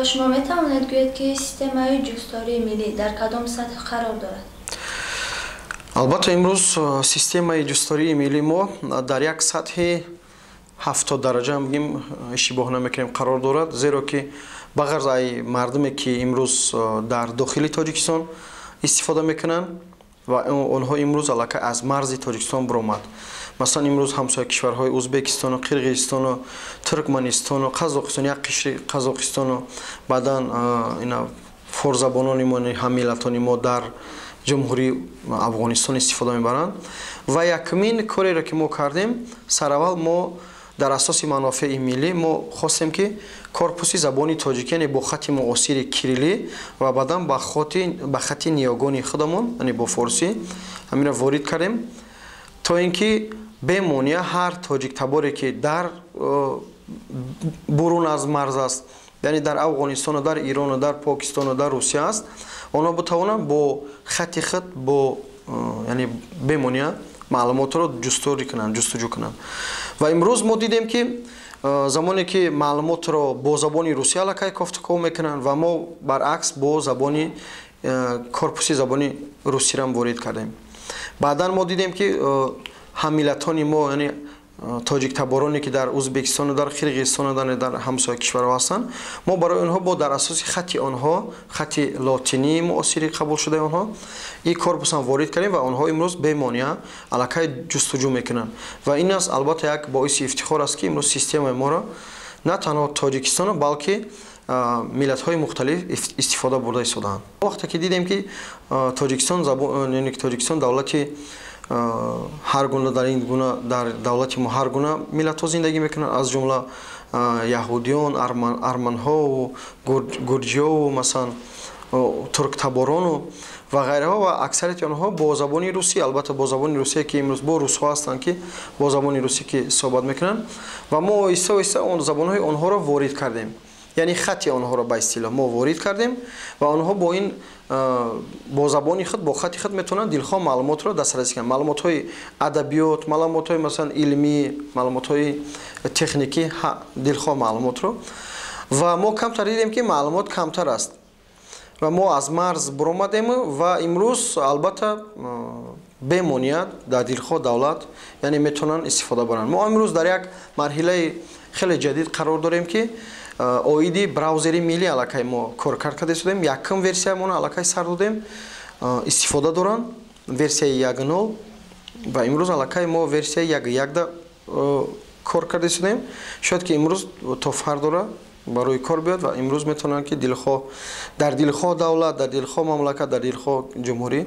Шумо метавонед гӯед, ки системаи ҷусттории миллӣ дар кадом сатҳ қарор дорад? Албатта, имрӯз системаи ҷусттории миллии мо дар як сатҳи 70 дараҷа, бигем, иштибоҳ намекунем, қарор дорад, зеро ки ба ғарз ай мардуме, ки имрӯз дар дохили Тоҷикистон истифода мекунанд ва онҳо имрӯз аллакай аз марзи Тоҷикистон баромад. Масалан, имрӯз ҳамсоя кишварҳои Узбекистону Қирғизистону Туркманистону Қазоқистон, як қишри Қазоқистону баъдан ина форзабонони мо, ҳаммиллатони мо дар Ҷумҳурии Афғонистон истифода мебаранд. Ва якумин кореро, ки мо кардем, сараввал мо дар асоси манофеи миллӣ мо хостем, ки корпуси забони тоҷикӣ, яъне бо хати муосири кириллӣ ва баъдан ба хати ниёгони худамон, яъне бо форсӣ, ҳаминро ворид кардем, то ин ки бемонеа ҳар тоҷиктаборе, ки дар бурун аз марз аст, яъне дар Афғонистону дар Ирону дар Покистону дар Русия аст, онҳо битавонанд бо хати худ, бо яъне бемонеа маълумотро ҷустуҷӯ кунанд. Ва имрӯз мо дидем, ки замоне ки маълумотро бо забони русӣ аллакай кофтуков мекунанд ва мо баръакс бо забони корпуси забони русиро ворид кардем. Баъдан мо дидем, ки ҳаммиллатони мо, яъне тоҷиктабороне, ки дар Узбекистону дар Қирғизистону дар ҳамсоя кишварҳо ҳастанд, мо барои онҳо бо дар асоси хати онҳо, хати лотинии муосири қабулшудаи онҳо, ин корпусам ворид кардем ва онҳо имрӯз бемонеа аллакай ҷустуҷӯ мекунанд. Ва ин аст, албатта, як боиси ифтихор аст, ки имрӯз системаи моро на танҳо Тоҷикистону, балки миллатҳои мухталиф истифода бурда истодаанд. Вақте ки дидем, ки Тоҷикистон давлати ҳар гуна, дар ин гуна дар давлати мо ҳар гуна миллатҳо зиндагӣ мекунанд, аз ҷумла яҳудиён, арманҳову гурҷиёву, масалан, турктаборону ва ғайраҳо, ва аксарияти онҳо бо забони русӣ, албатта, бо забони русия, ки имрӯз бо русҳо ҳастанд, ки бо забони русӣ ки суҳбат мекунанд, ва мо оҳиста оҳиста он забонҳои онҳоро ворид кардем, яъне хати онҳоро ба истилоҳ мо ворид кардем ва онҳо бо ин бо забони худ, бо хати худ метавонанд дилхоҳ маълумотро дастрасӣ кунанд, маълумотҳои адабиёт, маълумотҳои, масалан, илмӣ, маълумотҳои техникӣ, дилхоҳ маълумотро. Ва мо камтар дидем, ки маълумот камтар аст ва мо аз марз баромадем ва имрӯз, албатта, бемоният дар дилхоҳ давлат, яъне, метавонанд истифода баранд. Мо имрӯз дар як марҳилаи хеле ҷадид қарор дорем, ки оиди браузери миллӣ аллакай мо коркард карда истодем. Якум версиямонро аллакай сар додем, истифода доранд, версияи 1.0, ва имрӯз аллакай мо версияи 1.1-да кор карда истодем. Шояд ки имрӯз то фардора барои кор биёд ва имрӯз метавонанд, ки дилхоҳ дар дилхоҳ давлат, дар дилхоҳ мамлакат, дар дилхоҳ ҷумҳурӣ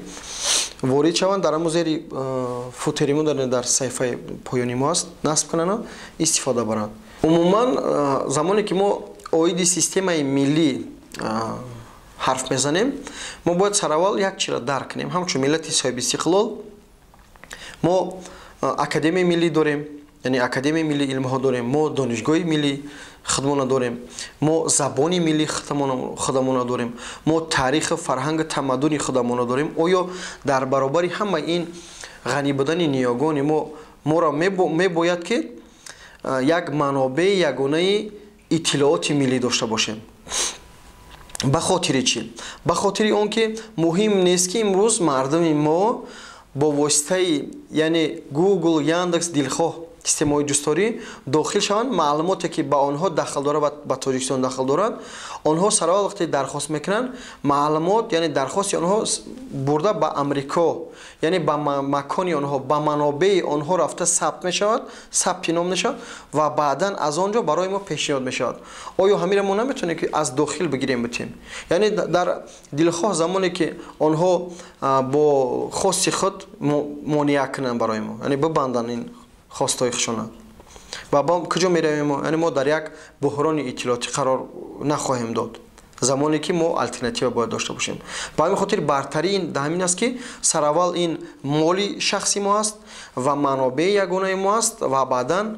ворид шаванд, дар ҳамон зери футери мо, дар саҳифаи поёни мо аст, насб кунанд, истифода баранд. Умуман, замоне ки мо оиди системаи миллӣ ҳарф мезанем, мо бояд сараввал як чиро дарк кунем. Ҳамчун миллати соҳибистиқлол мо Академияи миллӣ дорем, яъне Академияи миллии илмҳо дорем, мо Донишгоҳи миллӣ худмона дорем, мо забони миллии худамона дорем, мо таъриху фарҳангу тамаддуни худамона дорем. Оё дар баробари ҳамаи ин ғанӣ будани ниёгони мо моро мебояд, ки як манобеи ягонаи иттилооти миллӣ дошта бошем? Ба хотири чӣ? Ба хотири он ки муҳим нест, ки имрӯз мардуми мо бо воситаи, яъне, Гугл, Яндекс, дилхоҳ системаҳои ҷустторӣ дохил шаванд, маълумоте, ки ба онҳо дахл дорад ва ба Тоҷикистон дахл дорад, онҳо сараввал вақте дархост мекунанд, маълумот, яъне дархости онҳо бурда ба Амрико, яъне ба макони онҳо, ба манобеи онҳо рафта сабт мешавад, сабти ном мешавад ва баъдан аз он ҷо барои мо пешниҳод мешавад. Оё ҳаминро мо наметавонем, ки аз дохил бигирем, битем, яъне дар дилхоҳ замоне ки онҳо бо хости худ монеа кунанд барои мо, яъне бибанданд ин хостҳои худшона, ва ба куҷо меравем мо? Яъне мо дар як буҳрони иттилоотӣ қарор нахоҳем дод, замоне ки мо алтернатива бояд дошта бошем. Ба ҳамин хотир бартарии ин дар ҳамин аст, ки сараввал ин моли шахси мо аст ва манобеи ягонаи мо аст ва баъдан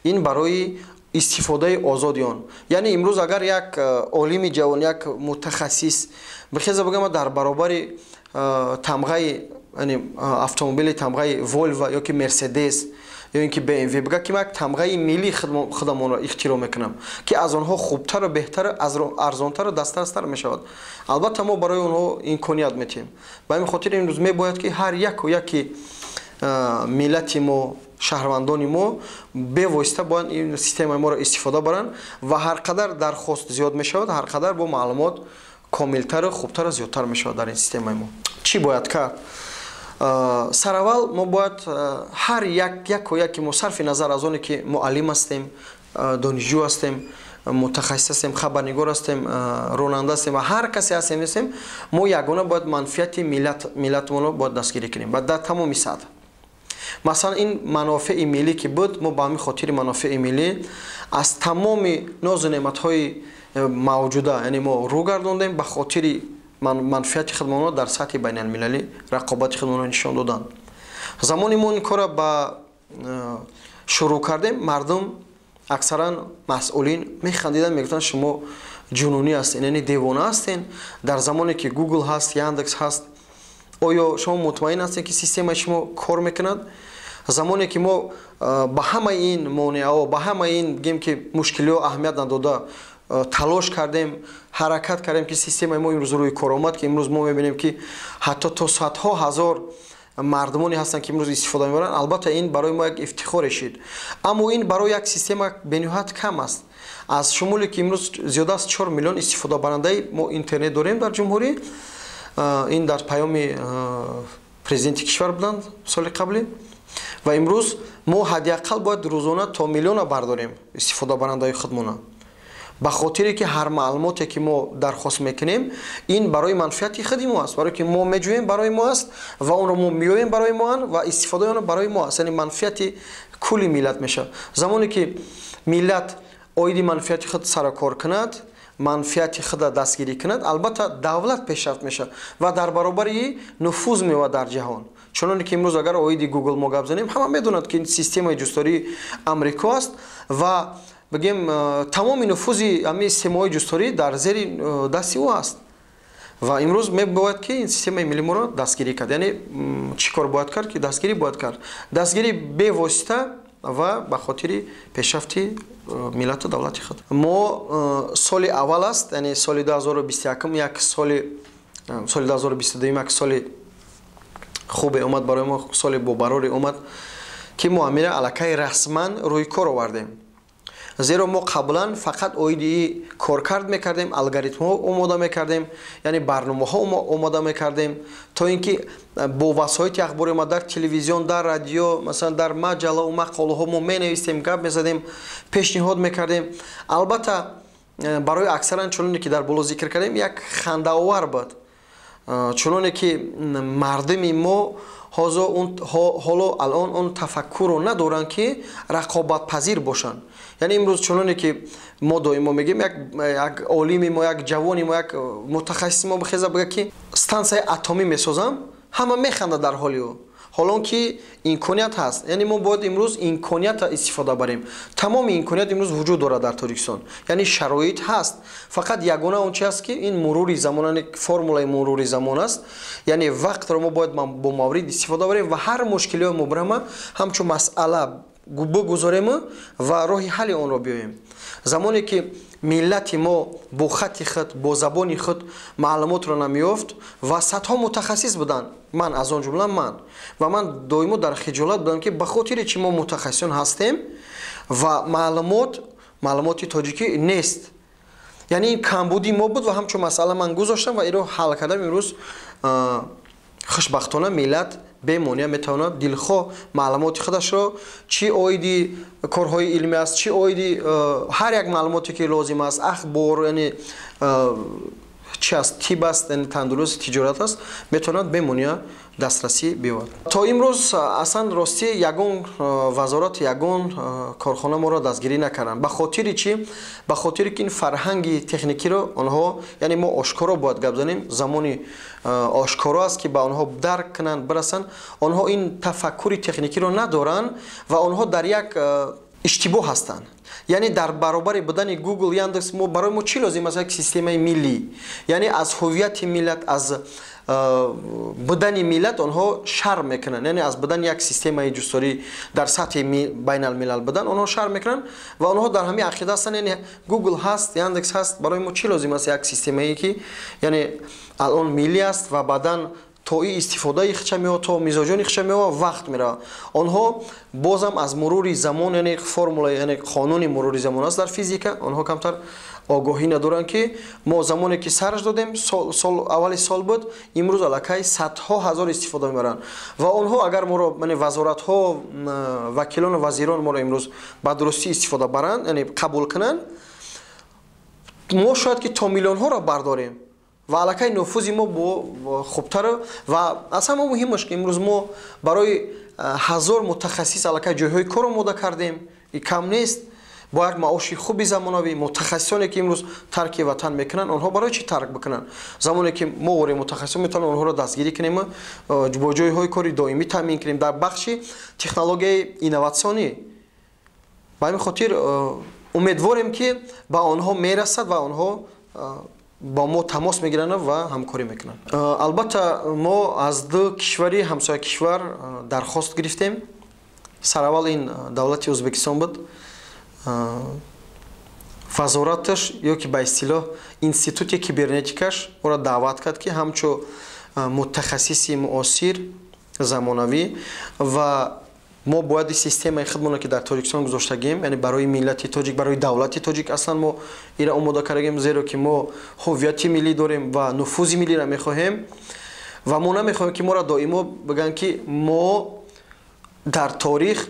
ин барои истифодаи озоди он. Яъне имрӯз агар як олими ҷавон, як мутахассис бихеза, бигӯям, дар баробари тамғаи яъне автомобили тамғаи Volvo ё ки Mercedes ё ин ки BMW бигӯяд, ки ман як тамғаи миллии худамонро ихтироъ мекунам, ки аз онҳо хубтару беҳтару арзонтару дастрастар мешавад, албатта мо барои онҳо имконият метиҳем. Ба ҳамин хотир имрӯз мебояд, ки ҳар яку яки миллати мо, шаҳрвандони мо бевосита бояд ин системаи моро истифода баранд ва ҳар қадар дархост зиёд мешавад, ҳар қадар бо маълумот комилтару хубтару зиёдтар мешавад дар ин системаи мо. Чӣ бояд кард? Сараввал мо бояд ҳар яку яки мо, сарфи назар аз оне ки муаллим ҳастем, донишҷӯ ҳастем, мутахассис ҳастем, хабарнигор ҳастем, ронанда ҳастем ва ҳар касе ҳастем нестем, мо ягона бояд манфиати миллатмонро бояд дастгирӣ кунем ва дар тамоми сатҳ. Масалан, ин манофеи миллӣ ки буд, мо ба ҳамин хотири манофеи миллӣ аз тамоми нозу неъматҳои мавҷуда, яъне мо рӯ гардондем ба хотири манфиати худмонро дар сатҳи байналмилалӣ рақобати худмонро нишон додан. Замони мо ин корро ба шурӯъ кардем, мардум, аксаран масъулин механдиданд, мегуфтанд, шумо ҷунунӣ ҳастед, яъне девона ҳастед, дар замоне ки Google ҳаст, Яндекс ҳаст, оё шумо мутмаин ҳастед, ки системаи шумо кор мекунад? Замоне ки мо ба ҳамаи ин монеаҳо, ба ҳамаи ин, бигем ки, мушкилиҳо аҳамият надода, талош кардем, ҳаракат кардем, ки системаи мо имрӯз рӯи кор омад, ки имрӯз мо мебинем, ки ҳатто то садҳо ҳазор мардумоне ҳастанд, ки имрӯз истифода мебаранд, албатта ин барои мо як ифтихоре шид. Аммо ин барои як система бениҳоят кам аст. Аз шумуле ки имрӯз зиёда аз 4 миллион истифодабарандаи мо интернет дорем дар ҷумҳурӣ, ин дар паёми президенти кишвар буданд соли қаблӣ, ва имрӯз мо ҳадди ақал бояд рӯзона то миллиона бардорем истифодабарандаи худмона, ба хотире ки ҳар маълумоте ки мо дархост мекунем, ин барои манфиати худи мо аст, барое ки мо меҷӯем, барои мо аст ва онро мо меёем, барои моанд ва истифодаи он барои мо аст, яъне манфиати кулли миллат мешавад. Замоне ки миллат оиди манфиати худ сарукор кунад, манфиати худро дастгирӣ кунад, албатта давлат пешрафт мешавад ва дар баробари нуфуз меояд дар ҷаҳон. Чуноне ки имрӯз агар оиди Google мо гап занем, ҳама медонад, ки ин системаи ҷусттории Амрико аст ва бигем, тамоми нуфузи ҳамин системаҳои ҷустторӣ дар зери дасти ӯ аст. Ва имрӯз мебояд, ки ин системаи милли моро дастгирӣ кард. Яъне чӣ кор бояд кард? Ки дастгирӣ бояд кард, дастгирӣ бевосита ва ба хотири пешрафти миллату давлати худ. Мо соли аввал аст, яъне соли 2021, як соли 2022 як соли хубе омад барои мо, соли бобароре омад, ки мо амира аллакай расман рӯи кор овардем. Зеро мо қаблан фақат оиди коркард мекардем, алгоритмҳо омода мекардем, яъне барномаҳо омода мекардем, то ин ки бо васоити ахбори ма дар телевизион, дар радио, масалан, дар маҷаллаву мақолаҳо мо менавистем, гап мезадем, пешниҳод мекардем. Албатта, барои аксаран, чуноне ки дар боло зикр кардем, як хандаовар буд, чуноне ки мардуми мо ҳоло алон он тафаккурро надоранд, ки рақобатпазир бошанд. Яъне имрӯз, чуноне ки мо доимо мегӯем, як олими мо, як ҷавони мо, як мутахассиси мо бихеза бигӯяд, ки стансияи атомӣ месозам, ҳама механдад дар ҳоли ӯ, ҳолон ки имконият ҳаст. Яъне мо бояд имрӯз имкониятро истифода барем. Тамоми имконият имрӯз вуҷуд дорад дар Тоҷикистон, яъне шароит ҳаст. Фақат ягона он чи аст, ки ин мурури замон, яъне формулаи мурури замон аст, яъне вақтро мо бояд бо маврид истифода барем ва ҳар мушкилиҳои мубрама ҳамчун масъала бигузорему ва роҳи ҳалли онро биёем. Замоне ки миллати мо бо хати худ, бо забони худ маълумотро намеёфт ва садҳо мутахассис буданд, ман аз он ҷумла, ман ва ман доимо дар хиҷолат будам, ки ба хотири чи мо мутахассисон ҳастем ва маълумоти тоҷикӣ нест. Яъне ин камбудии мо буд ва ҳамчун масъала ман гузоштам ва инро ҳал кардам. Имрӯз хушбахтона миллат бемонеа метавонад дилхоҳ маълумоти худашро, чӣ оиди корҳои илмӣ аст, чӣ оиди ҳар як маълумоте ки лозим аст, ахбор, яъне чи аст, тиб аст, яъне тандуруст, тиҷорат аст, метавонад бемонеа дастрасӣ биёбад. То имрӯз аслан ростӣ ягон вазорат, ягон корхона моро дастгирӣ накарданд. Ба хотири чӣ? Ба хотире ки ин фарҳанги техникиро онҳо, яъне мо ошкоро бояд гап занем, замони ошкоро аст, ки ба онҳо дарк кунанд, бирасанд. Онҳо ин тафаккури техникиро надоранд ва онҳо дар як Иштибоҳ ҳастанд. Яъне дар баробари будани Google, Яндекс мо барои мо чӣ лозим аст? Як системаи миллӣ. Яъне аз ҳуввияти миллат, аз будани миллат онҳо шарм мекунанд. Яъне аз будани як системаи ҷустторӣ дар сатҳи байналмилал будан онҳо шарм мекунанд ва онҳо дар ҳамин ақида ҳастанд. Яъне Google ҳаст, Яндекс ҳаст, барои мо чӣ лозим аст? Як системае ки яъне алон миллӣ аст ва баъдан то и истифодаи хича меояд, то мизоҷони хича меояд, вақт меравад. Онҳо бозам аз мурури замон, яъне формула, яъне қонуни мурури замон аст дар физика, онҳо камтар огоҳӣ надоранд, ки мо замоне ки сарш додем, сол аввали сол буд, имрӯз аллакай садҳо ҳазор истифода мебаранд. Ва онҳо агар моро, яъне вазоратҳо, вакилону вазирон моро имрӯз ба дурустӣ истифода баранд, яъне қабул кунанд, мо шояд ки то миллионҳоро бардорем ва аллакай нуфузи мо бо хубтар. Ва аз ҳама муҳимаш, ки имрӯз мо барои 1000 мутахассис аллакай ҷойҳои кор омода кардем, и кам нест, бо як маоши хуби замонавӣ. Мутахассисоне ки имрӯз тарки ватан мекунанд, онҳо барои чӣ тарк бикунанд? Замоне ки мо ворем мутахассисон, метавонем онҳоро дастгирӣ кунем, бо ҷойҳои кори доимӣ таъмин кунем дар бахши технологияи инноватсионӣ. Ба ҳамин хотир умедворем, ки ба онҳо мерасад ва онҳо бо мо тамос мегиранд ва ҳамкорӣ мекунанд. Албатта, мо аз ду кишвари ҳамсоя кишвар дархост гирифтем. Сараввал ин давлати Ӯзбекистон буд. Вазораташ ё ки ба истилоҳ институти кибернетикаш ӯро даъват кард, ки ҳамчун мутахассиси муосир, замонавӣ, ва мо бояд системаи худмонро, ки дар Тоҷикистон гузоштагем, яъне барои миллати тоҷик, барои давлати тоҷик аслан мо ира омода кардагем, зеро ки мо ҳуввияти миллӣ дорем ва нуфузи миллиро мехоҳем ва мо намехоҳем, ки моро доимо бигӯянд, ки мо дар торих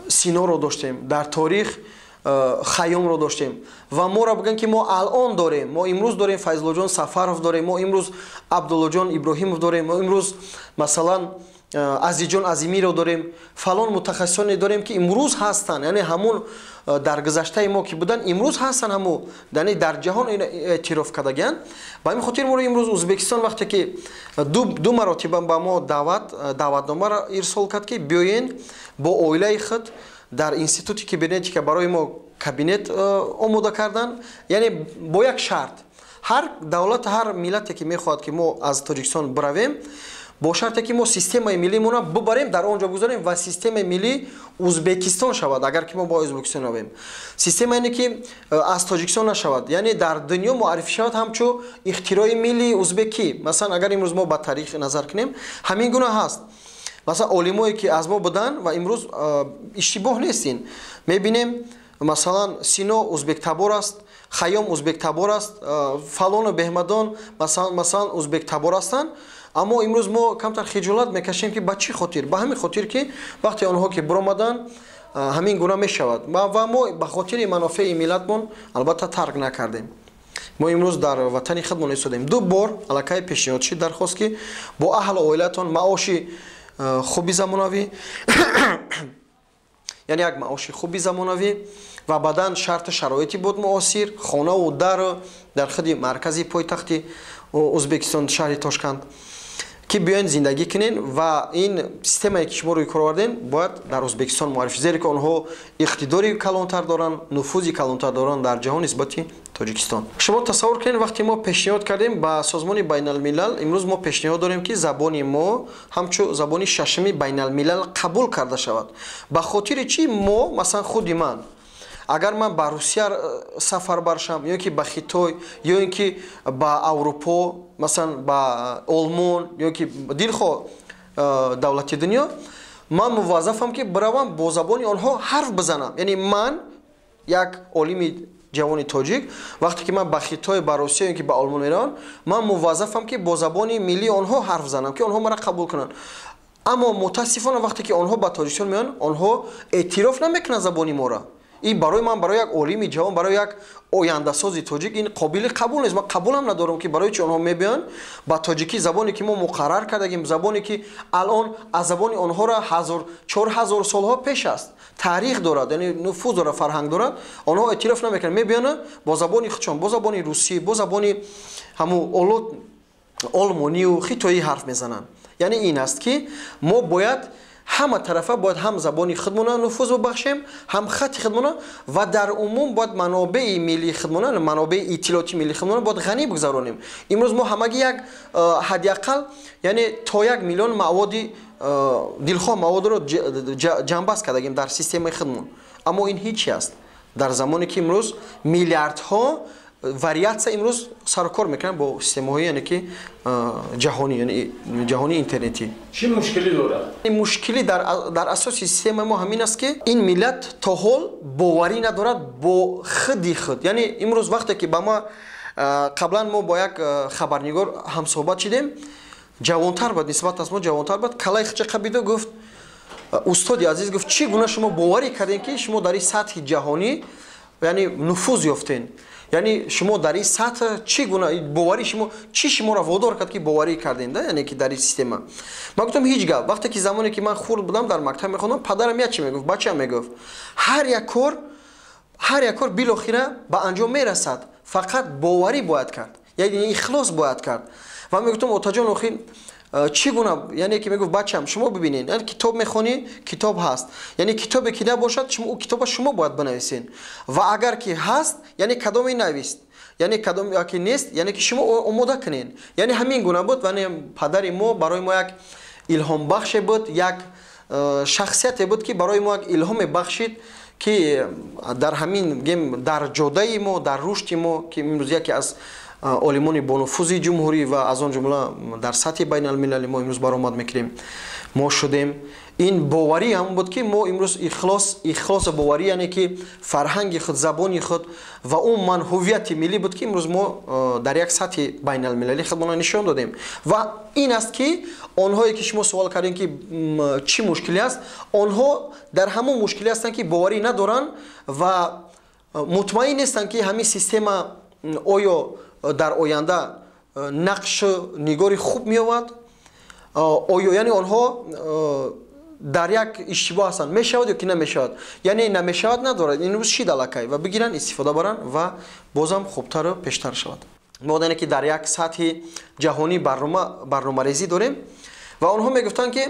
Синоро доштем, дар торих Хайёмро доштем, ва моро бигӯянд, ки мо алон дорем, мо имрӯз дорем Файзуллоҷон Сафаров дорем, мо имрӯз Абдуллоҷон Иброҳимов дорем, мо имрӯз масалан Азизҷон Азимиро дорем, фалон мутахассисоне дорем, ки имрӯз ҳастанд. Яъне ҳамун дар гузаштаи мо ки буданд, имрӯз ҳастанд, ҳамун яъне дар ҷаҳон эътироф кардагианд. Ба ҳамин хотир моро имрӯз Ӯзбекистон вақте ки ду маротиба ба мо даъватномаро ирсол кард, ки биёен бо оилаи худ дар институти кибернетика барои мо кабинет омода карданд, яъне бо як шарт: ҳар давлат, ҳар миллате ки мехоҳад, ки мо аз Тоҷикистон биравем, бо шарте ки мо системаи миллиамонро бибарем, дар он ҷо гузорем ва системаи миллии Ӯзбекистон шавад. Агар ки мо бо Ӯзбекистон равем, система ине ки аз Тоҷикистон нашавад, яъне дар дунё муаррифӣ шавад ҳамчун ихтирои миллии ӯзбекӣ. Масалан, агар имрӯз мо ба таърих назар кунем, ҳамин гуна ҳаст. Масалан, олимое ки аз мо буданд ва имрӯз иштибоҳ нестин, мебинем, масалан, Сино ӯзбектабор аст, Хайём ӯзбектабор аст, фалону беҳмадон масалан ӯзбектабор ҳастанд. Аммо имрӯз мо камтар хиҷолат мекашем, ки ба чӣ хотир? Ба ҳамин хотир, ки вақте онҳо ки биромаданд, ҳамин гуна мешавад. Ва мо ба хотири манофеи миллатмон албатта тарк накардем. Мо имрӯз дар ватани худмон истодем. Ду бор аллакай пешниҳод шид дархост, ки бо аҳлу оилатон маоши хуби замонавӣ, яъне як маоши хуби замонавӣ ва баъдан шарту шароити буд муосир, хонаву дару дар худи маркази пойтахти Ӯзбекистон, шаҳри Тошканд, ки биёен зиндагӣ кунен ва ин системае ки шумо рӯи кор овардем, бояд дар Ӯзбекистон муаррифӣ, зеро ки онҳо иқтидори калонтар доранд, нуфузи калонтар доранд дар ҷаҳон нисбати Тоҷикистон. Шумо тасаввур кунед, вақте мо пешниҳод кардем ба созмони байналмилал, имрӯз мо пешниҳод дорем, ки забони мо ҳамчун забони шашуми байналмилал қабул карда шавад. Ба хотири чӣ? Мо масалан, худи ман, агар ман ба Русия сафар баршам ё ки ба Хитой, ё ин ки ба Аврупо, масалан ба Олмон ё ки дилхоҳ давлати дунё, ман муваззафам, ки биравам бо забони онҳо ҳарф бизанам. Яъне ман як олими ҷавони тоҷик, вақте ки ман ба Хитой, ба Русия ё ки ба Олмон меравам, ман муваззафам, ки бо забони миллии онҳо ҳарф занам, ки онҳо маро қабул кунанд. Аммо мутаассифона, вақте ки онҳо ба Тоҷикистон меоянд, онҳо эътироф намекунанд забони моро. Ин барои ман, барои як олими ҷавон, барои як ояндасози тоҷик ин қобили қабул нест. Ман қабулам надорам, ки барои чи онҳо мебиёнд ба тоҷикӣ, забоне ки мо муқаррар кардагим, забоне ки алон аз забони онҳоро ҳазор, 4000 солҳо пеш аст, таърих дорад, яъне нуфуз дорад, фарҳанг дорад, онҳо эътироф намекунанд. Мебиёнд бо забони худшон, бо забони русӣ, бо забони ҳамун олмонию хитоӣ ҳарф мезананд. Яъне ин аст, ки мо бояд Ҳама тарафа бояд ҳам забони худмона нуфуз бибахшем, ҳам хати худмона ва дар умум бояд манобеи миллии худмона, манобеи иттилоотии миллии худмона бояд ғанӣ бигзаронем. Имрӯз мо ҳамагӣ як ҳадди ақал, яъне то 1 миллион маводи дилхоҳ маводро ҷамъбаст кардагим дар системаи худмон, аммо ин ҳеҷ чи аст дар замоне ки имрӯз миллиардҳо вариатсия имрӯз сарукор мекунанд бо системаҳои, яъне ки ҷаҳонӣ, яъне ҷаҳонии интернетӣ. Чӣ мушкилӣ дорад? Мушкилӣ дар асоси системаи мо ҳамин аст, ки ин миллат то ҳол боварӣ надорад бо худи худ. Яъне имрӯз вақте ки ба ма қаблан мо бо як хабарнигор ҳамсӯҳбат шидем, ҷавонтар буд, нисбат аз мо ҷавонтар буд, калаи худша қабиду гуфт: «Устоди азиз, — гуфт, — чӣ гуна шумо боварӣ кардем, ки шумо дар ин сатҳи ҷаҳонӣ, яъне нуфуз ёфтен? Яъне шумо дар ин сатҳ чӣ гуна боварӣ, шумо чӣ шуморо водор кард, ки боварӣ кардем да, яъне ки дар ин система?» Ман гуфтам: «Ҳеҷ гап. Вақте ки замоне ки ман хурд будам, дар мактаб мехондам, падарам як чӣ мегуфт: бачам, — мегуфт, — ҳар як кор билохира ба анҷом мерасад, фақат боварӣ бояд кард, яъне ихлос бояд кард». Ва мегуфтам: «Отаҷон, охир чӣ гуна?» Яъне ки мегуфт: «Бачам, шумо бибинед, яъне китоб мехонӣ, китоб ҳаст, яъне китобе ки набошад, шумо ӯ китоба шумо бояд бинависед, ва агар ки ҳаст, яъне кадоме навист, яъне кадом ки нест, яъне ки шумо омода кунед». Яъне ҳамин гуна буд. Яъне падари мо барои мо як илҳомбахше буд, як шахсияте буд, ки барои мо як илҳоме бахшид, ки дар ҳамин гем, дар ҷодаи мо, дар рушди мо, ки имрӯз яке аз олимони бонуфузи ҷумҳурӣ ва аз он ҷумла дар сатҳи байналмилалӣ мо имрӯз баромад мекунем, мо шудем. Ин боварӣ ҳам буд, ки мо имрӯз ихлосу боварӣ, яъне ки фарҳанги худ, забони худ ва умуман ҳуввияти миллӣ буд, ки имрӯз мо дар як сатҳи байналмилалӣ худмонро нишон додем. Ва ин аст, ки онҳое ки шумо суол кардем, ки чӣ мушкиле аст, онҳо дар ҳамон мушкиле ҳастанд, ки боварӣ надоранд ва мутмаин нестанд, ки ҳамин система оё дар оянда нақшу нигори хуб меёбад, оё, яъне онҳо дар як иштибоҳ ҳастанд: мешавад ё ки намешавад. Яъне намешавад надорад, имрӯз шид аллакай ва бигиранд, истифода баранд ва бозам хубтару пештар шавад. Мо яъне ки дар як сатҳи ҷаҳонӣ барномарезӣ дорем ва онҳо мегуфтанд, ки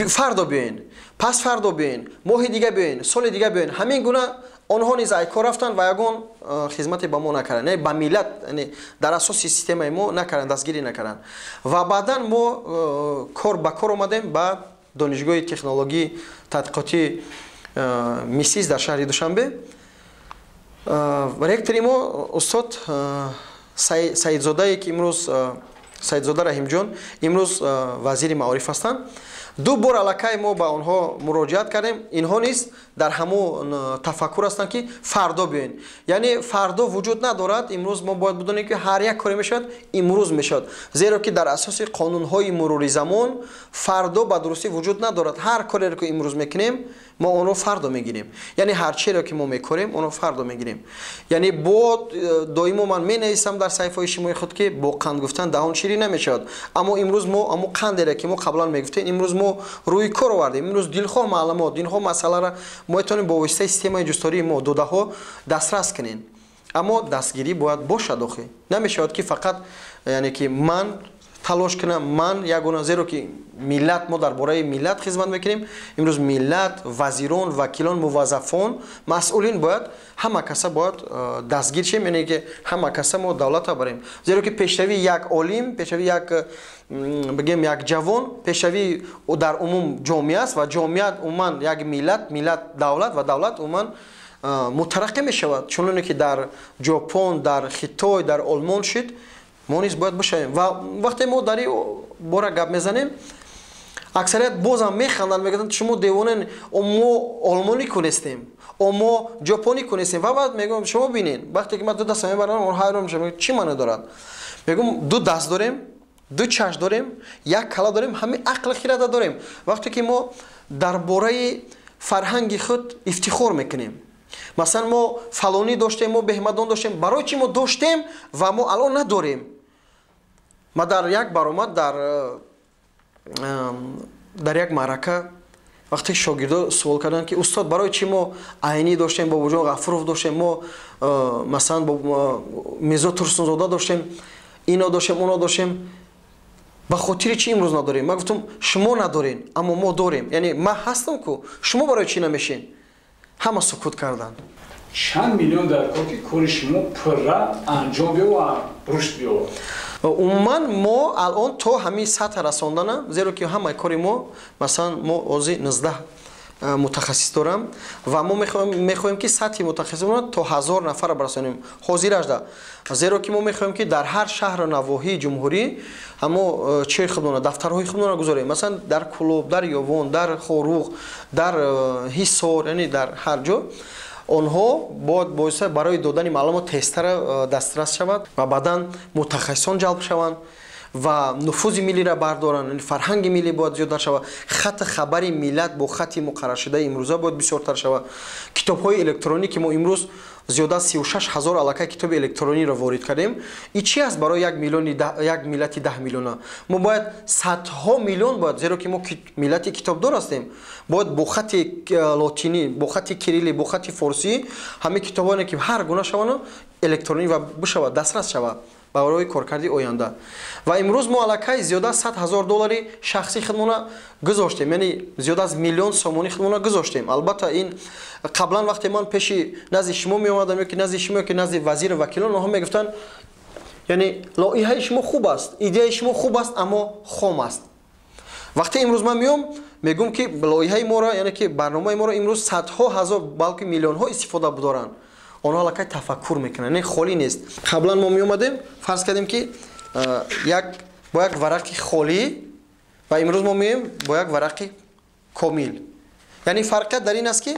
фардо биёен, пас фардо биёен, моҳи дига биёен, соли дига биёен. Ҳамин гуна онҳо низ айкор рафтанд ва ягон хизмате ба мо накарданд, яъне ба миллат, яъне дар асоси системаи мо накарданд, дастгирӣ накарданд. Ва баъдан мо кор ба кор омадем ба Донишгоҳи технологии тадқиқотии МИСИС дар шаҳри Душанбе. Ректори мо устод Саидзодае, ки имрӯз Саидзода Раҳимҷон, имрӯз вазири маориф ҳастанд, ду бор аллакай мо ба онҳо муроҷиат кардем. Инҳо низ дар ҳамон тафаккур ҳастанд, ки фардо биёен. Яъне фардо вуҷуд надорад. Имрӯз мо бояд бидонем, ки ҳар як коре мешавад, имрӯз мешавад, зеро ки дар асоси қонунҳои мурури замон фардо ба дурустӣ вуҷуд надорад. Ҳар кореро, ки имрӯз мекунем, мо онро фардо мегирем, яъне ҳар чиро, ки мо мекорем, онро фардо мегирем. Яъне бо доимо ман менависам дар саҳифаҳои иҷтимоии худ, ки бо қанд гуфтан даҳон ширин намешавад, аммо имрӯз мо амо қандере, ки мо қаблан мегуфтем, имрӯз мо рӯи кор овардем. Имрӯз дилхоҳ маълумот, дилхоҳ масъаларо мо метавонем бо воситаи системаи ҷустуҷӯии мо додаҳо дастрас кунем, аммо дастгирӣ бояд бошад. Охи намешавад, ки фақат, яъне ки ман талош кунам, ман ягона, зеро ки миллат, мо дар бораи миллат хизмат мекунем. Имрӯз миллат, вазирон, вакилон, муваззафон, масъулин бояд ҳама каса бояд дастгир шем, яъне ки ҳама каса мо давлата барем, зеро ки пешравии як олим, пешравии як, бигем, як ҷавон, пешравии дар умум ҷомеа аст ва ҷомеа умуман як миллат, миллат давлат ва давлат умуман мутараққӣ мешавад, чуноне ки дар Ҷопон, дар Хитой, дар Олмон шуд, мо низ бояд бишавем. Ва вақте мо дар ин бора гап мезанем, аксарият бозам механданд, мегӯянд: «Шумо девонен, мо олмонӣ кунестем, мо ҷопонӣ кунестем». Ва баъд мегӯям: «Шумо бинед, вақте ки ман ду даста мебарам, он ҳайрон мешавам, чӣ маъно дорад?» Мегӯям: «Ду даст дорем, ду чашм дорем, як кала дорем, ҳамин ақли хирада дорем». Вақте ки мо дар бораи фарҳанги худ ифтихор мекунем, масалан, мо фалонӣ доштем, мо беҳмадон доштем, барои чӣ мо доштем ва мо алон надорем? Ма дар як баромад, дар як маърака, вақте шогирдо суол карданд, ки устод, барои чӣ мо Айнӣ доштем, Бобоҷон Ғафуров доштем, мо масалан Мирзо Турсунзода доштем, ино доштем, оно доштем, Ба хотири чӣ имрӯз надорем? Ман гуфтам, шумо надорен, аммо мо дорем, яъне ман ҳастам ку, шумо барои чӣ намешен? Ҳама сукут карданд. Чанд миллион дар кор, ки кори шумо пурра анҷом биёва, рушд биёва? Умуман, мо алон то ҳамин сатҳ расондана, зеро ки ҳамаи кори мо, масалан, мо ҳозир 19 мутахассис дорам ва мо мехоҳем, ки сатҳи мутахассисона то 1000 нафарро барасонем ҳозиражда, зеро ки мо мехоҳем, ки дар ҳар шаҳру навоҳии ҷумҳурӣ ҳамо чиҳои худмона, дафтарҳои худмона гузорем, масалан, дар Кӯлоб, дар Ёвон, дар Хоруғ, дар Ҳисор, яъне дар ҳар ҷо онҳо бояд боиса барои додани маълумот тезтар дастрас шавад ва баъдан мутахассисон ҷалб шаванд ва нуфузи миллиро бардоранд. Фарҳанги миллӣ бояд зиёдтар шавад, хати хабари миллат бо хати муқарраршудаи имрӯза бояд бисёртар шавад. Китобҳои электронӣ, ки мо имрӯз зиёда аз 36 000 аллакай китоби электрониро ворид кардем, и чи аст барои як миллиони, як миллати 10 миллиона? Мо бояд садҳо миллион бояд, зеро ки мо миллати китобдор ҳастем, бояд бо хати лотинӣ, бо хати кирилӣ, бо хати форсӣ ҳамин китобҳое, ки ҳар гуна шаванд, электронӣ ва бишавад, дастрас шавад барои коркарди оянда. Ва имрӯз мо аллакай зиёда аз 100 000 доллари шахсии худмона гузоштем, яъне зиёда аз миллион сомонӣ худмона гузоштем. Албатта, ин қаблан, вақте ман пеши назди шумо меомадам ё ки назди шумо, ё ки назди вазиру вакилон, онҳо мегуфтанд, яъне лоиҳаи шумо хуб аст, идеяи шумо хуб аст, аммо хом аст. Вақте имрӯз ман меом, мегӯм, ки лоиҳаи моро, яъне ки барномаи моро имрӯз садҳо ҳазор, балки миллионҳо истифода доранд, онҳо аллакай тафаккур мекунанд, не, холӣ нест. Қаблан мо меомадем, фарз кардем, ки як бо як варақи холӣ, ва имрӯз мо меоем бо як варақи комил. Яъне фарқият дар ин аст, ки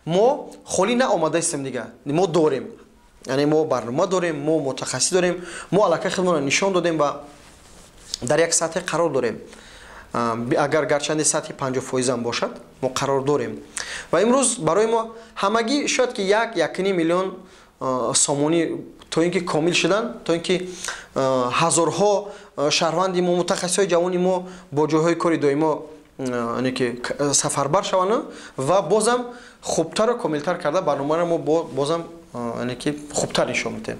мо холӣ наомадаистем дига, мо дорем, яъне мо барнома дорем, мо мутахассис дорем, мо аллакай худмонро нишон додем ва дар як сатҳе қарор дорем. Агар гарчанде сатҳи 50 фоизам бошад, мо қарор дорем. Ва имрӯз барои мо ҳамагӣ шояд ки як, 1,5 миллион сомонӣ, то ин ки комил шудан, то ин ки ҳазорҳо шаҳрванди мо, мутахассисҳои ҷавони мо бо ҷойҳои кори доимо, яъне ки сафарбар шаванд ва бозам хубтару комилтар карда барномаро мо бозам, яъне ки хубтар нишон медиҳем.